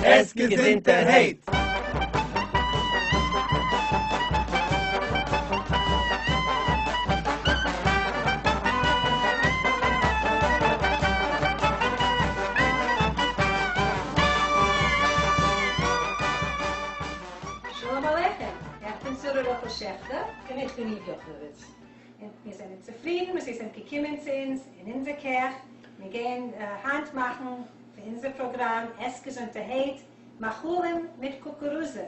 עס געזונטערהייט! שלום עליכם, איך בין שרה רחל שעכטער. און איך בין איוו יאכנאוויץ. און מיר זענען צופרידן וואס איר זענט געקומען צו אונז אין אונזער קיך. מיר גייען היינט מאכן פאר אונזער פראגראם עס געזונטערהייט מאכלים מיט קוקורוזע,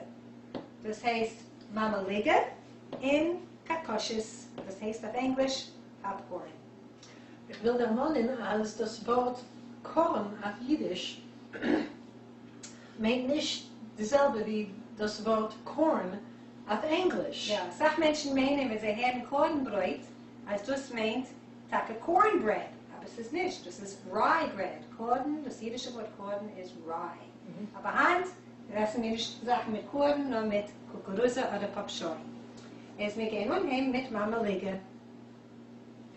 דאס הייסט מאמעליגע, און קאקאשעס, דאס הייסט אויף ענגליש popcorn. איך וויל דערמאנען אז דאס ווארט קארן אויף אידיש מיינט נישט די זעלבע ווי דאס ווארט corn אויף ענגליש. יא, אסאך מענטשן מיינען ווען זיי הערן קארן ברויט אז דאס מיינט טאקע corn bread, אבער ס'איז נישט, דאס איז rye bread, קארן, דאס אידישע ווארט קארן איז rye. אבער היינט עסן מיר נישט זאכן מיט קארן נאר מיט קוקורוזע אדער פאפשוי. איז מיר גייען אנהייבן מיט מאמעליגע.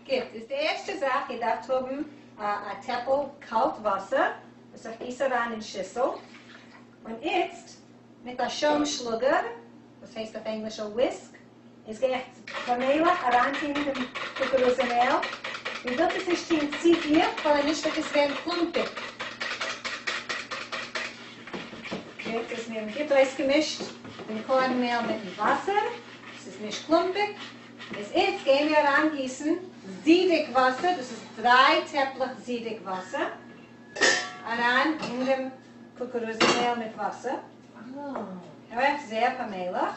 גוט, איז די ערשטע זאך איר דארפט האבן א טעפל קאלט וואסער וואס איך גיס אריין אין שיסל, און איצט מיט א שוים שלאגער, וואס הייסט אויף ענגליש א whisk, איז גיי איך פאמעליך אריינטוהן דעם קוקורוזע מעל, איר ווילט עס נישט טוהן צו גיך ווייל אנישט וועט עס ווערן קלומפיג. גוט, איז מיר האבן גוט אויסגעמישט דעם קארן מעל מיטן וואסער, עס איז נישט קלומפיג. איז איצט גייען מיר אריינגיסן זידיג וואסער, דאס איז דריי טעפלעך זידיג וואסער, אריין אין דעם קוקורוזע מעל מיט וואסער, אויך זייער פאמעליך.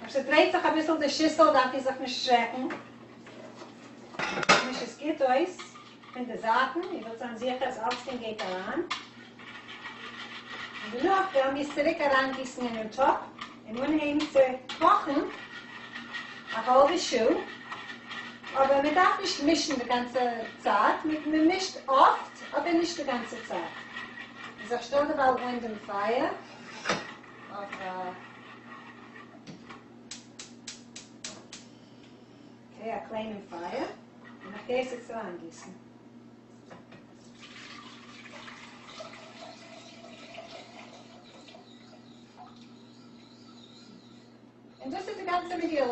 אויב ס'דרייט זיך אביסל די שיסל דארף איר זיך נישט שרעקן, מיש עס גוט אויס פון די זייטן, איר ווילט זיין זיכער אז אלצדינג גייט אריין. און דערנאך וועלן מיר עס צוריק אריינגיסן אינעם טאפ און אנהייבן צו קאכן א האלבע שעה, אבער מען דארף נישט מישן די גאנצע צייט, מען מישט אפט אבער נישט די גאנצע צייט. איז איך שטעל דערווייל אן דעם פייער אויף א okay א קליינעם פייער, און איך גיי עס איצט אריינגיסן. און דאס איז די גאנצע מגילה.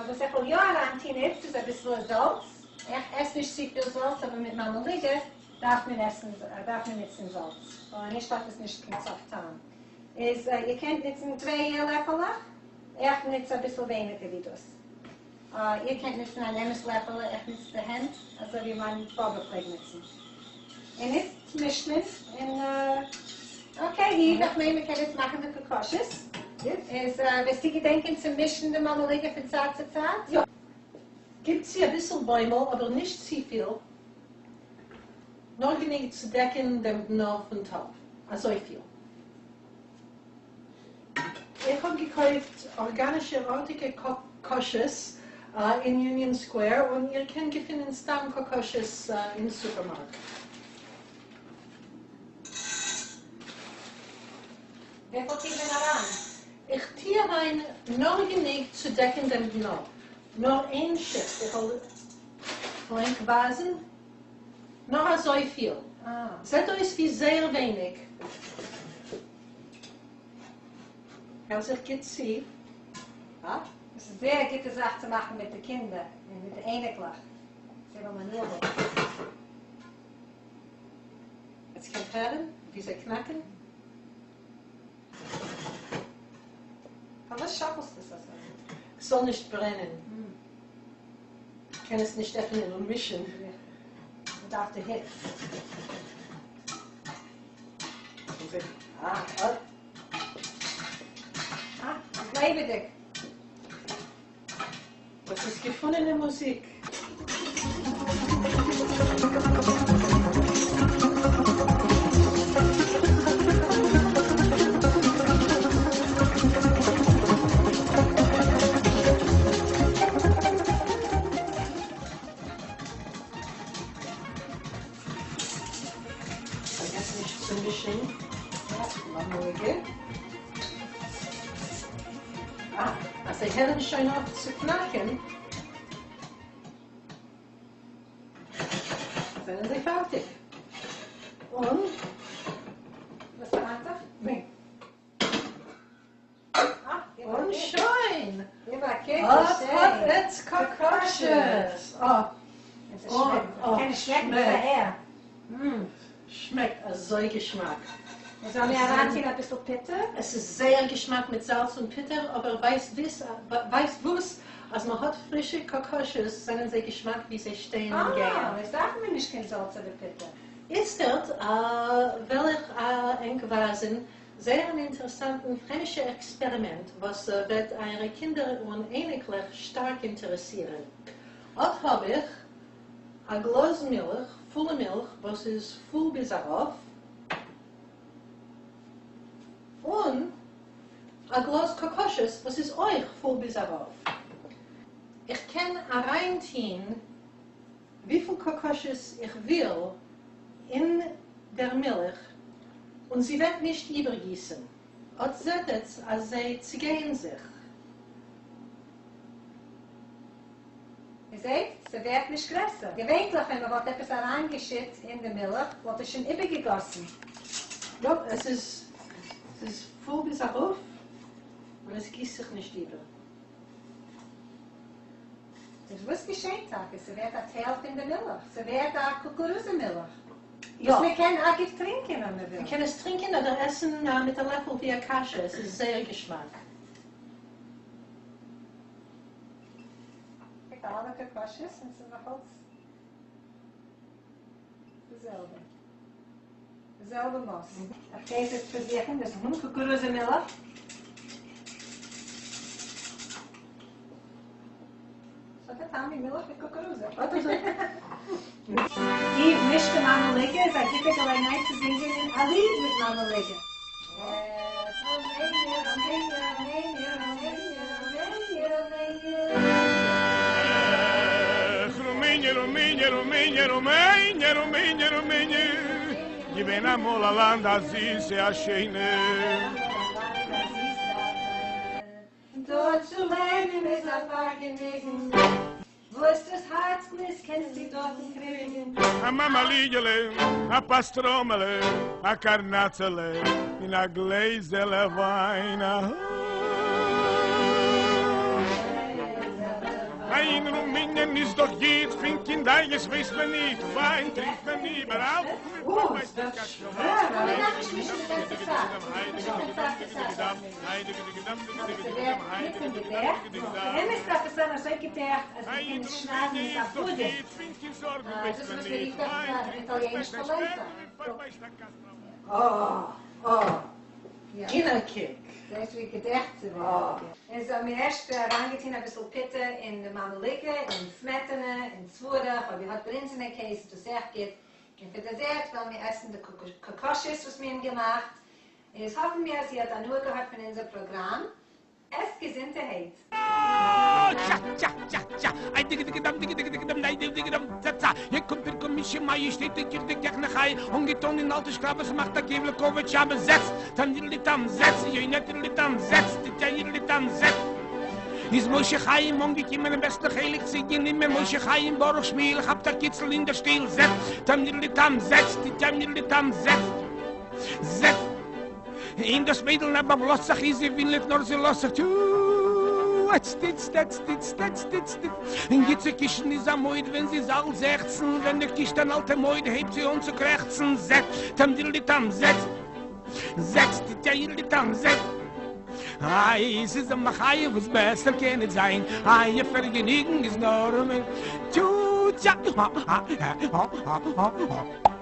וואס איך וועל יא אריינטוהן איצט איז אביסל זאלץ. איך עס נישט צופיל זאלץ אבער מיט מאמעליגע דארף מען עסן דארף מען נוצן זאלץ ווייל אנישט האט עס נישט קיין סך טעם. איז איר קענט נוצן צוויי לעפעלעך, איך נוץ אביסל ווייניגער ווי דאס. איר קענט נוצן אן אמת לעפעלע, איך נוץ די הענט אזוי ווי מיין באבע פלעג נוצן. און איצט מישט מען און okay היב, איך מיין מען קען איצט מאכן די קאקאשעס. איז וועסטו געדענקען צו מישן די מאמעליגע פון צייט צו צייט? יא. גיב צו אביסל בוימל אבער נישט צופיל, נאר גענוג צו דעקן דעם דנא פון טאפ, אזויפיל. איך האב געקויפט ארגאנישע ארטיגע קאקאשעס אין יוניאן סקווער, און איר קענט געפינען סתם קאקאשעס אין סופערמארקעט. וויפיל טוט מען אריין? איך טוה אריין נאר גענוג צו דעקן דעם דנא, נאר איין שיכט, איך וועל ענק ווייזן, נאר אזויפיל, זעט אויס ווי זייער ווייניג. הער זיך גוט צו. אה? דאס איז זייער א גוטע זאך צו מאכן מיט די קינדער און מיט די אייניקלעך. זיי וועלן הנאה האבן. עטס קענט הערן ווי זיי קנאקן? פארוואס שאקלסטו עס אזוי? ס'זאל נישט ברענען. כ'קען עס נישט עפענען און מישן. מ'דארף די היץ. אה, ס'איז לעבעדיג. דאס איז געפונענע מוזיק. פארגעס נישט צו מישן מאמעליגע. אה, אז זיי הערן שוין אויף צו קנאקן. זענען זיי פארטיג. און. וואס פאר האנטוך? ניין. און שוין! גיב א קוק ווי אט שיין! האט עטץ קאקאשעס! אה! עס שמעקט, איך קען עס שמעקן ביז אהער. שמעקט אזוי געשמאק. און זאל מיר אריינטוהן אביסל פיטער? עס איז זייער געשמאק מיט זאלץ און פיטער, אבער ווייסט וואס, אז מען האט פרישע קאקאשעס זענען זיי געשמאק ווי זיי שטייען און גייען. אה, עס דארף מען נישט קיין זאלץ אדער פיטער. איצטערט וועל איך ענק ווייזען זייער אן אינטערעסאנטן כעמישע עקספערימענט וואס וועט אייערע קינדער און אייניקלעך שטארק אינטערעסירען. אט האב איך א גלאז מילך, פולע מילך וואס איז פול ביז ארויף, און א גלאז קאקאשעס וואס איז אויך פול ביז ארויף. איך קען אריינטוהן וויפיל קאקאשעס איך וויל אין דער מילך און זי וועט נישט איבערגיסן. אט זעט עטס אז זיי צעגייען זיך. איר זעט? ס'ווערט נישט גרעסער. געווענטליך ווען מ'וואלט עפעס אריינגעשיט אין די מילך וואלט עס שוין איבערגעגאסן. יא, עס איז ס'איז פול ביז ארויף און עס גיסט זיך נישט איבער. איז וואס געשעט טאקע? ס'ווערט א טייל פון די מילך, ס'ווערט א קוקורוזע מילך יא. וואס מ'קען אגב טרינקען אויב מ'וויל. מ'קען עס טרינקען אדער עסן מיט א לעפל ווי א קאשע, עס איז זייער געשמאק. מיט אלע קאקאשעס און ס'איז נאכאלץ די זעלבע. די זעלבע מאס. איך גיי עס פרובירן, דאס איז קוקורוזע מילך. ס'האט א טעם ווי מילך מיט קוקורוזע. אט אזוי. די מישטע מאמעליגע איז א גוטע געלעגנהייט צו זינגען א ליד מיט מאמעליגע. רומעניע, רומעניע, רומעניע, רומעניע, רומעניע, רומעניע, געווען אמאל א לאנד א זיסע א שיינע. דארט צו לערנען איז א פארגעניגן. וואס דאס הארץ גליסט קענסטו דארטן קריגן. א מאמעליגעלע, א פאסטראמעלע, א קארנאצעלע, און א גלעזעלע וויין. אין רומעניען איז דאך גוט, פון קינדווייז ווייסט מען ניט, וויין טרינקט מען איבעראל. אוי, ס'ווערט שווער. מ'דארף נישט מישן די גאנצע צייט. מ'מישט פון צייט צו צייט דארף מען מישן. אבער ס'ווערט גוט און געדעכט, באמת דארף עס זיין אזוי געדעכט אז מ'קען עס שניידן מיט א פאדעם, דאס איז וואס מ'רופט אויף איטאליעניש פאלענטא. אה אה, גיב א קוק. זעהסט ווי געדעכט ס'ווערט. אונז האבן מיר ערשט אריינגעטון אביסל פיטער אין די מאמעליגע, און סמעטענע, און צווארעך, אויב איר האט ברינזענע קעז איז דאס זייער גוט, און פאר דעזערט וועלן מיר עסן די קאקאשעס וואס מיר האבן געמאכט, איז האפן מיר אז איר האט הנאה געהאט פון אונזער פראגראם. עסט געזונטערהייט! טשא טשא טשא טשא איי דיגע דיגע דאם דיגע דיגע דיגע דאם דיי דיגע דיגע דאם צא צא יע קומט פיר קאמישע מייע שטייט אין קיך די קעכנע חי אנגעטאן אין אלטע שקראבעס מאכט א קעוולע כבוד שבת זעצט תנירלי טאם זעצט יונתרלי טאם זעצט תתירלי טאם זעצט איז משה חיים אנגעקומען אין בעסטן חלק צו גענומען משה חיים ברוך שמיל כאפט א קיצל אין דער שטיל זעצט תנירלי טאם זעצט תתירלי טאם זעצט זעצט און דאס מיידל נעבעך בלאזט זיך איז זי וויל ניט נאר זי לאזט זיך טו עץ טיץ טעץ טיץ טעץ טיץ טיץ און גיט צו קישן איז א מויד ווען זי איז אלט 16 ווען ער קישט אן אלטע מויד הייבט זי אן צו קרעכצן זעץ טעם-דירלי-טאם זעץ זעץ טיטיירלי-טאם זעץ איי ס'איז א מחיה וואס בעסער קען ניט זיין אייער פארגעניגן איז נאר טו טשא הא הא הא הא הא הא.